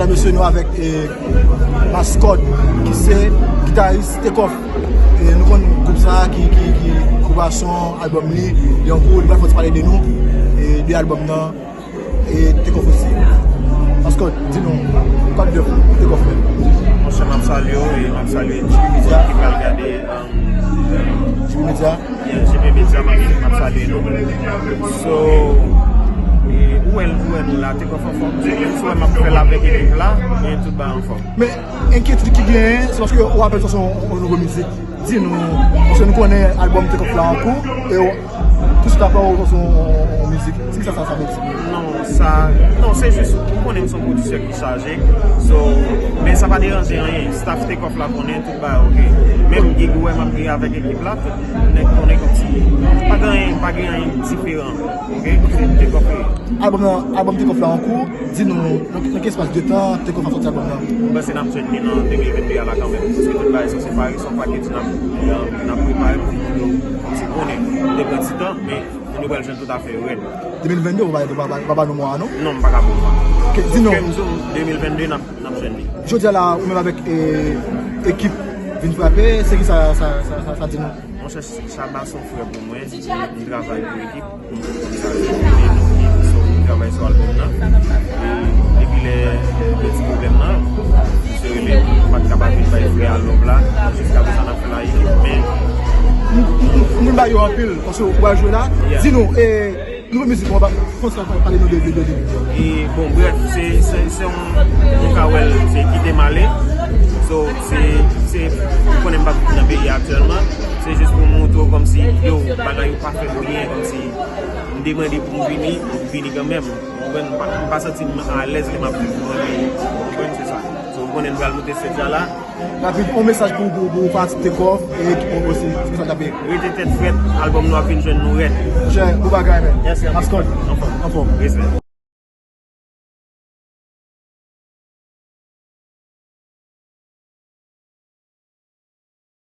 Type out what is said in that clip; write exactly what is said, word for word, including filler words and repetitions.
Mesye, nou avèk eh, Maskòt, ki se gitaris Takeoff. Eh, nou konn gwoup sa a ki, ki, ki gwoup a son, albòm li, li ankou, li pral fè ti pale de nou, eh, de albòm nan, eh, Takeoff osi. Maskòt, di nou, kòd de Takeoff menm. Monchè, m ap salye w e m ap salye Jimmy Media ki pral gade. Jimmy Media. Yeah, J P Media, m ap, m ap salye nou. So, e, ou wè, ou wè nou la, Takeoff anfòm. Menm si w wè m ap fè l avèk ekip la, men tout bagay anfòm. Men enkyetid ki genyen, se paske w apèn sòti yon, yon nouvo mizik. Di nou, paske nou konnen albòm Takeoff la ankou, e w, tout swit apre w sòti yon, yon, yon mizik. Di sa, sa, sa vle di. Non, sa, non, se jis, ou konnen m se yon pwodiktè ki chaje. So, men sa pa deranje anyen. Staff Takeoff la konnen, tout bagay oke. Menm gig ou wè m ap gen avèk ekip la, tout nèg konnen kòmsi pa gen anyen, pa gen anyen diferan. Oke? Se Takeoff li ye. Albòm nan, albòm Takeoff la ankou, di nou, nan, nan ki espas de tan Takeoff ap sòti albòm nan? M panse n ap jwenn li nan de mil venn de a la kanmenm. Paske tout bagay sanse pare, se yon pakèt n ap, n ap prepare pou moun yo kòmsi konnen. Li te pran ti tan, men moun yo pral jwenn tout afè yo rèd. De mil venn de, ou pa, ou pa, ou pa, ou pa ba nou mwa a, non? Non, m pa ka ba w mwa. Ok, di nou. Kè m di w, de mil venn de, n ap, n ap jwenn li. Jodi a la, ou menm avèk, eh, ekip vin frape, se ki sa, sa, sa, sa, sa di nou? Monchè, Shabba se yon frè pou mwen, m travay pou ekip, pou m konn sa, m travay sou albòm nan. E depi lè gen ti pwoblèm nan, misye rele m, m pa t kapab vin bay frè a love la, jiska prezan n ap fè la ekip, men M, m, m, m ba yo anpil, paske ou pral jwe la. Yeah. Di nou, eh, nouvo mizik ou, fon sa pale nou de, de, de, de. E, bon, brèf, se, se, se yon, yon ka wè l, se Kite M Ale. So, se, se, ou konnen m pa nan peyi a aktyèlman. Se jis pou m montre w kòmsi, yo, bagay yo pa fèt byen, kòmsi, m te mande pou m vini, m vini kanmenm. Ou konprann? M pa, m pa santi m alèz lè m ap viv nan peyi. Ou konprann? Se sa. So, ou konnen m pral moute stage a la. Rapid, yon mesaj pou, pou, pou fanatik Takeoff e ekip ou osi, ki mesaj l ap ye? Rete tèt frèt, albòm nou ap vin jwenn nou rèd. Monchè, bon bagay, men. Yes, sir. Maskòt. Anfòm. Anfòm. Respè.